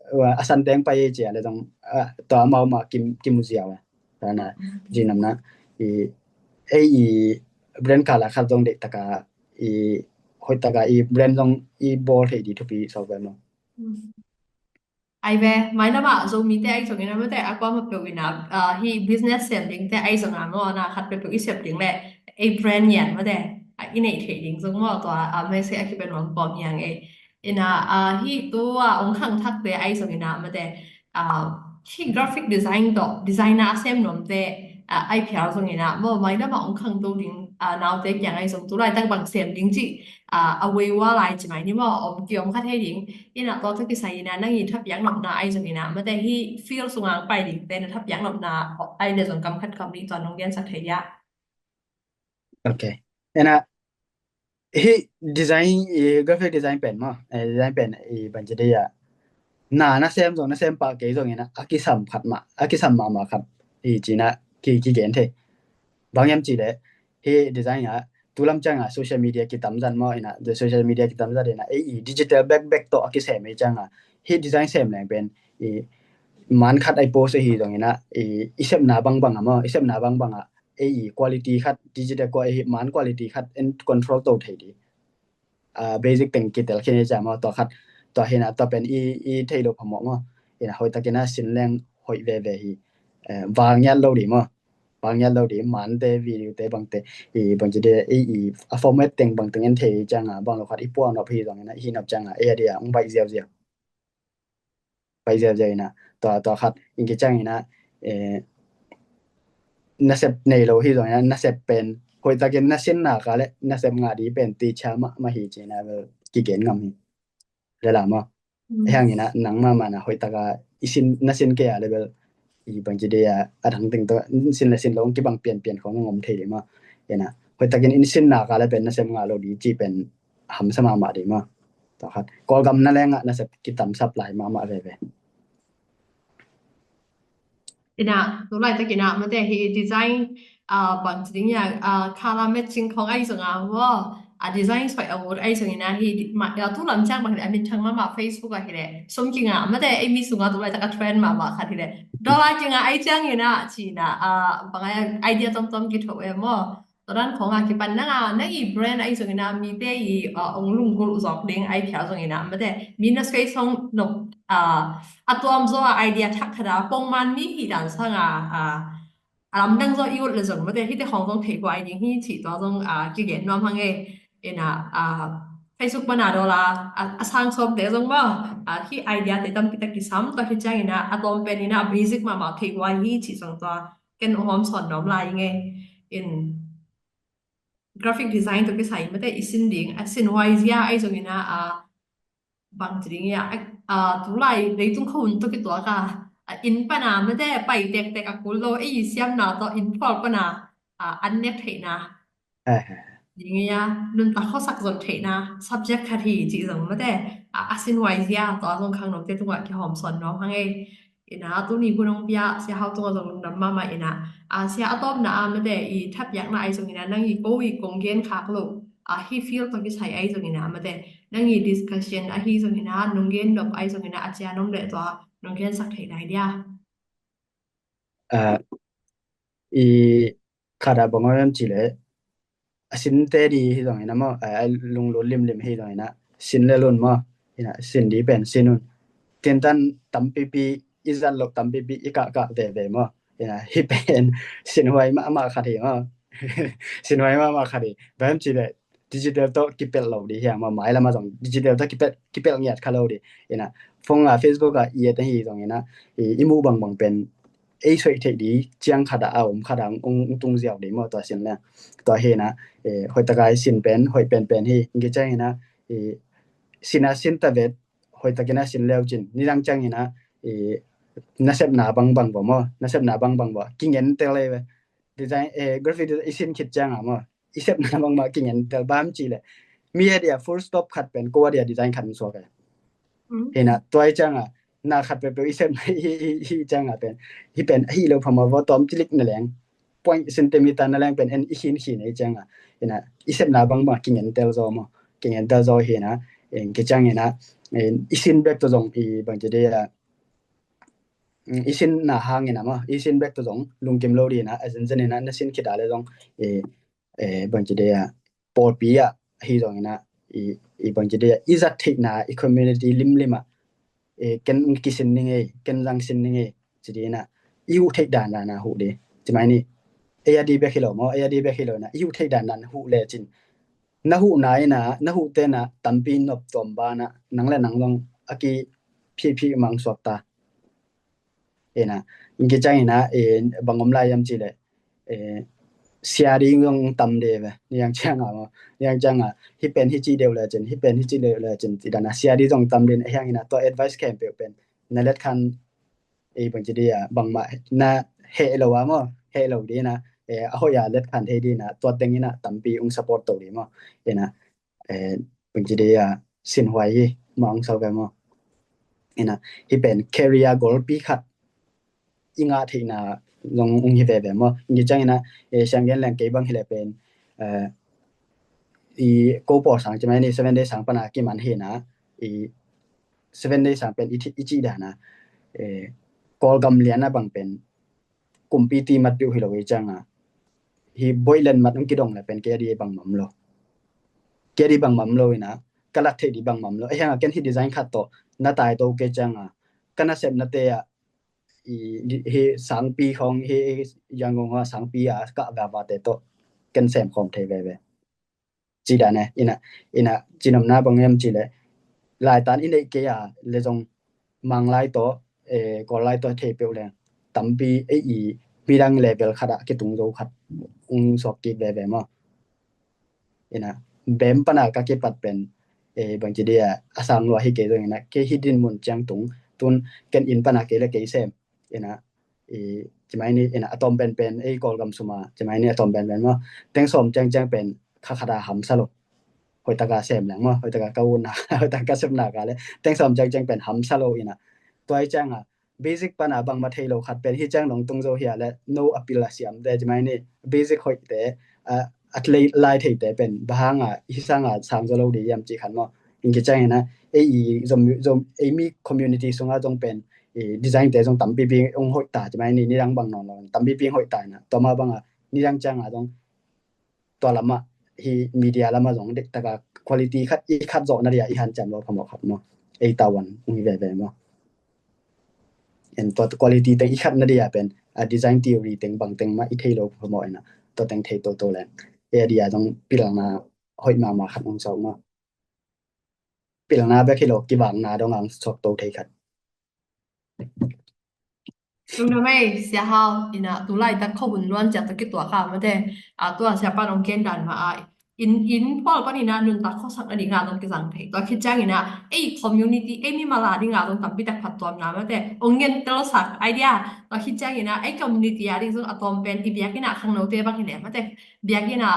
a san teng pai ei cia le zong tua amau ma kimu ziau a. Tana zinamna i ei i brand kala khat zong deih taka i hoih taka i brand zong i bawl thei di thupi sau ve maw? Ai ve, mai nama Zomite ai zong ina mate a kua ma peuh ina hi business sem ding te ai zong a maw, na khat peuh peuh i sem ding le ei brand nian mate i neih thei ding zong maw, tua a mese a kipen wang pawm hiang ei. Ina hi tua ong khang thak te ai zong ina mate hi graphic design tawh designer a sem nuam te ai phial zong ina maw, mai nama ong khang to ding naute kiang ai zong tu laitak bang sem ding ci a wei wa lai ci mai ni maw, om ki om kha thei ding. Ina tua tawh kisai ina nang i thapiak nopna ai zong ina mate hi field sunga pai ding te na thapiak nopna ai le zong kam khat kam nih tua nong gensak thei dia. Ok. Ina hi design i graphic design pen maw, design pen i banci dei a na na sem zong na sem pah kei zong ina a kisam khat mah, a kisam mahmah khat i cina ki kigen thei. Bang hiam ci le hi design a tu lam cianga social media kitam zat maw, ina social media kitam zat ina ei i digital backpack tawh a kisem ei cianga hi design sem leng pen i man khat ai post hi zong ina i sepna bangbang a maw, i sepna bangbang a ei i quality khat digital quality, man quality khat en control to thei di. Basic teng kitel khin ei cia maw, tua khat tua hina tua pen i thei lo phamawh maw. Ina hoih takin a sin leng hoih veve hi. Vang ngiat lo di maw, vang ngiat lo di, man te video te bang te i bang ci de i a format teng bang teng en thei cianga bang lo khat i puak nop hi zong ina i hi nop cianga ei a dia ong baih ziauziau. Pai ziauziau ina tua tua khat in kiciang ina nasep nei lo hi zong ina nasep pen hoih takin na sin nak a le nasep ngah di pen ti cia mahmah hi cina bel kigen ngam hi. Lelama hiang ina nang mahmah na hoih taka i sin na sin kei a le bel i bang ci dei a a dang teng tawh sin le sin lo kibang pianpian khong ngom thei di ma. Ina hoih takin in sin nak a le pen nasep ngah lo di ci pen hamsa mahmah di ma. Tua khat Kawlgam na lengah nasep kitam sap lai mahmah veve. Ina tu laitak ina mate hi design bang ci ding ia color matching khong ai zong a maw, a design soi a word ai zong ina hi tu lam ciang bang hi le a min thang mahmah Facebook a hi le sum kinga mate ei mi sunga tu laitak a trend mahmah khat hi le dollar kinga ai ciang ina ci ina bang ai idea tomtom kitho e maw. Tua dan khong a kipan nang a nang i brand ai zong ina mite i ong lunggulh zawk ding ai phial zong ina mate mi na suai song nop a tuam zaw a idea thak khat a pongman mi hi dan sang a a lamdang zaw i ut le zong mate hite khong zong thei kua ai ding hi ci tua zong kigen nuam hang e. Ina Facebook pana dollar a sang sawm te zong maw hi idea te tampi tak kisam tua hi ciang ina a tawm pen ina a basic mahmah thei kua hi ci zong tua ken hawm sawn nuam lai nge. In graphic design tawh kisai mate i sin ding a sin huai zia ai zong ina a bang ci ding ia a tu lai leitung khawm tawh kituak a inn pana mate pai tektek a kul lo ei i siamna tawh inn phual pana an nek theihna ding ia nuntak khuasak zon theihna subject khat hi ci zong mate a sin huai zia tawh a zong khang nokte tungah kihawm sawn nuam hang ei. Ina tuni hun hong pia sia hau tungah zong lungdam mahmah ina a sia a tawpna a mate i thapiakna ai zong ina nang i ko i kong gen khak lo a hi field tawh kisai ai zong ina mate nang i discussion ahi zong ina nong gen nop ai zong ina a cia nom le tua nong gensak thei lai dia. I khat a bang om ci le a sin te di hi zong ina maw a lunglut limlim hi zong ina sin le lun maw ina sin di pen sin un tintan tampipi i zat lo tampipi i kahkah veve maw ina hi pen sin huai mahmah khat hi maw. Sin huai mahmah khat hi bang om ci le digital tawh kipelh lo di hiang maw mai lama zong digital tawh kipelh ngiat kha lo di ina phone a Facebook a i et ahi zong ina i muh bangbang pen ei suaih theih di ciang khat ah a om khat ah ong tung ziau di maw, tua sin le tua hi na, hoih taka i sin pen hoih penpen hi. Ngi ciang hi na, sin a sin ta vet, hoih takin a sin leu cin nidang ciang hi na, nasepna bangbang bo maw, nasepna bangbang bo kingen tel ei ve. Design, graphic design i sin khit ciang a maw, i sepna bangmah kingen tel bam ci le, mi a dia full stop khat pen ko a dia design khat suak e. Hi na, tua i ciang a na khat peuhpeuh i sepna hi ciang a pen, hi pen hi lo phama vo tom tilik na leng, point centimeter na leng pen en i khin khin i ciang a, hi na, i sepna bangbang kingen tel zo maw, kingen tel zo hi na. Ki ciang hi na, i sin bek to zong i bang ci dia, i sin na hang hi na maw, i sin bek to zong lungkim lo di na, a zenzen hi na, na sin khit a le zong bang ci dia, pawlpi ah hi zong hi na, i bang ci dia, i zat theihna i community limlim ah ken kisin ning ei, ken zang sin ning ei ci di na, i huh theih dandan a huh di. Ci mai ni, ei a di bek hi lo maw, ei a di bek hi lo na, i huh theih dandan huh le cin, na huhna hi na, na huh te na tampi nop tuam ba na, nang le nang zong a ki phihphih mang suak ta. Hi na, ngi ciang hi na, bang om lai yam ci le, sia ding zong tam de ve. Niang ciang a maw, niang ciang a hi pen hi ci deuh le cin, hi pen hi ci deuh le cin ci dan a sia ding zong tam den a hiang hi na, tua advice khempeuh pen na let khan, bang ci dia, bangmah na heh lo a maw, heh lo di na, a hoih a let khan thei di na, tua teng hi na tampi ung support to di maw. Hi na, bang ci dia, sinhuai hi ma ung sau ve maw. Hi na, hi pen career goal pi khat i ngah theihna zong ung hi veve maw. Ngi ciang hi na, siang gen leng kei bang hi le pen i ko pawl sang ci mai ni, seven day sang pana kiman hi na, i seven day sang pen i ci dan a, Kawlgam lian a bang pen kumpi ti mat piu hi lo i ciang a, hi boih len mat ung kidong le pen kei a di bang mam lo, kei a di bang mam lo hi na, ka lat theih di bang mam lo. A hiang a ken hi design khat to na tai to kei ciang a, ka nasepna te a, hi sangpi khong, hi Yangon a sangpi a ka vava te to ken sem khom thei veve. Ci dan e, hi na, hi na, cinomna bang em ci le, laitan i neih kei a le zong Manglai to, Kawllai to thei peuh leng tampi ei i midang level khat ah kitung zo khat ung suak kik veve maw. Hi na, bem pana ka kipat pen bang ci dia, a sang lua hi kei zong hi na, kei hi din mun ciang tung tun ken inn pana kei le kei sem. Hi na, ci mai ni, hi na, a tom penpen ei Kawlgam suma ci mai ni, a tom penpen maw, teng sawm ciangciang pen kha khat a hamsa lo. Hoih taka sem leng maw, hoih taka ka unna, hoih taka ka sepna ka le teng sawm ciangciang pen hamsa lo hi na. Tua i ciang a basic pana bangmah thei lo khat pen hi ciang nong tung zo hi a le no appeal a siam te ci mai ni, basic hoih te, a lai thei te pen bang hang a hi sang a sang zo lo di yam ci khan maw. Ngi ciang hi na, ei i zom zom ei mi community sung a zong pen design te zong tampipi ung hoih ta ci mai ni, nidang bang nawn lo tampipi ung hoih ta hi na, tua ma bang a nidang ciang a zong tua lam ah hi media lam ah zong dik taka quality khat i khat zawh na dia i hanciam lo phamawh khat maw. Ei tawan ung hi veve maw. En tua quality teng i khat na dia pen a design theory teng bang teng mah i thei lo phamawh hi na, tua teng thei toto leng ei a dia zong pilna hoih mahmah khat ung sau maw. Pilna bek hi lo, kivakna dong ang suak to thei khat. Lungdam ei, Sia Hau, hi na, tu laitak khuahun luan ciat tawh kituak a mate, a tua siapa nong gen dan mah a, inn, inn pawl pan hi na, nuntak khuasak na ding a zong kizang thei. Tua khit ciang hi na, ei community, ei mimal a ding a zong tampi tak phattuamna mate, ong ngen telsak idea. Tua khit ciang hi na, ei community a ding zong a tawm pen i biakinn a khangnote bang hi le mate, biakinn a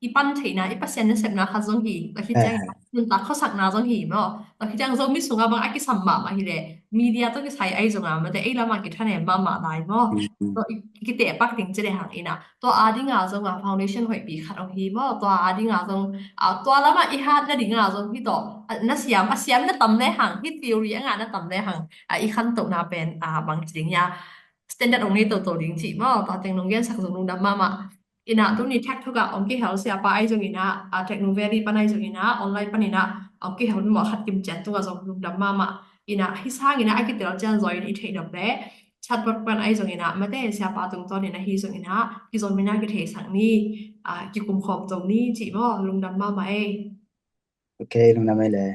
i pan theihna, i Pasian nasepna khat zong hi. Tua khit ciang hi na, nuntak khuasakna zong hi maw. Tua khit ciang Zomi sungah bang a kisam mahmah hi le, media tawh kisai ahi zongah mate, ei lamah kithanem mahmah lai maw. Tua i kiteh pak ding ci le hang hi na, tua a dingah zongah foundation hoihpi khat ong hi maw. Tua a dingah zong, tua lamah i hat na dingah zong hi tawh, na siam, a siam na tam le hang, hi theory a ngah na tam le hang, i khantohna pen bang ci ding hia, standard ong nei toto ding cih maw. Tua teng nong gensak zong lungdam mahmah. Hi na, tuni tech thuk ah ong kihel siapa ahi zong hi na, a Techno Valley pan ahi zong hi na, online pan hi na, ong kihel mawh khat kim ciat tungah zong lungdam mahmah. Hi na, hi sang hi na, a kitel ciang zaw in i theih dok le, chatbot pan ahi zong hi na, mate siapa tungtawn hi na, hi zong hi na, kizom hi na, kitheisak ni, kikumkhawm to ni cih maw. Lungdam mahmah ei. Ok, lungdam ei le.